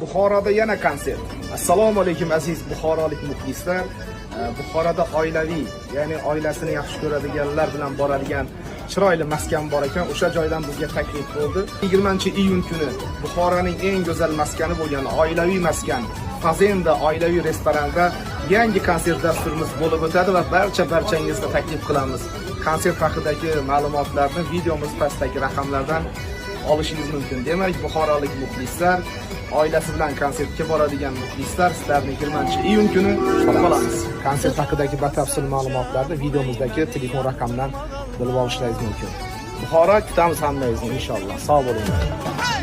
Buxoroda yana konsert. Assalomu alaykum, aziz buxorolik muxlislar. Buxoroda oilaviy, ya'ni oilasini yaxshi ko'radiganlar bilan boradigan chiroyli maskan bor ekan. O'sha joydan bizga taklif bo'ldi. 20-iyun kuni Buxoroning eng go'zal maskani bo'lgan oilaviy maskan Fazenda oilaviy restoranda yangi konsert dasturimiz bo'lib o'tadi va barcha barchangizni taklif qilamiz. Konsert haqidagi ma'lumotlarni videomiz pastdagi raqamlardan olishingiz mumkin. Demak, buxorolik muxlislar, oilasi bilan konsertga boradigan muxlislar, sizlarni 20-iyun kuni kutib qolamiz. Konsert haqidagi batafsil ma'lumotlarni videomizdagi telefon raqamidan bilib olishingiz mumkin. Buxoro, kutamiz hammangizni, inshaalloh. Sog' bo'linglar.